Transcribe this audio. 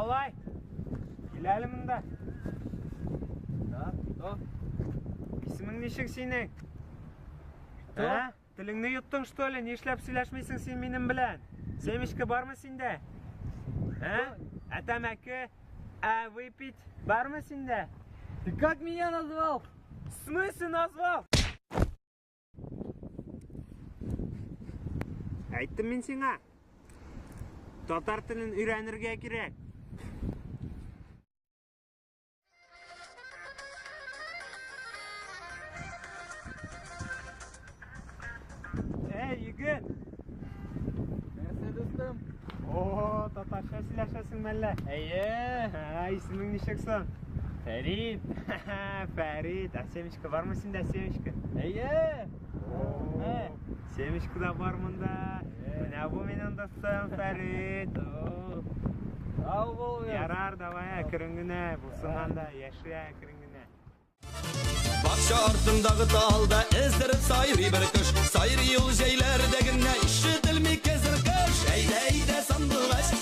Малай, кил әле монда. Да, что? Исемең ничек синең? Что? Ә? Телеңне йоттың, что ли? Нишләп сөйләшмисең син минем белән? Семечка бармы синдә? Ә? Ә тәмәке? Ә выпить бармы синдә? Ты как меня назвал? В смысле назвал? Әйттем мин сиңа. Татар телен өйрәнергә кирәк. Эй, егет! Нәрсә, дустым? О, татарча сөйләшәсең мәллә? Әйе. Ә, исемең ничек соң? Фәрид. Фәрид, ә семечка бармы синдә, семечка? Әйе. О, семечка да бар монда. Менә бу минем дустым Фәрид. Сау бул. Ярар, давай, әкрен генә, булсын анда, яшә әкрен генә. Бакча артындагы талда өздереп сайрый бер кош. Сайрый ул җәйләрдә генә, ишетелми хәзер кыш. Әйдә, әйдә, сандугач,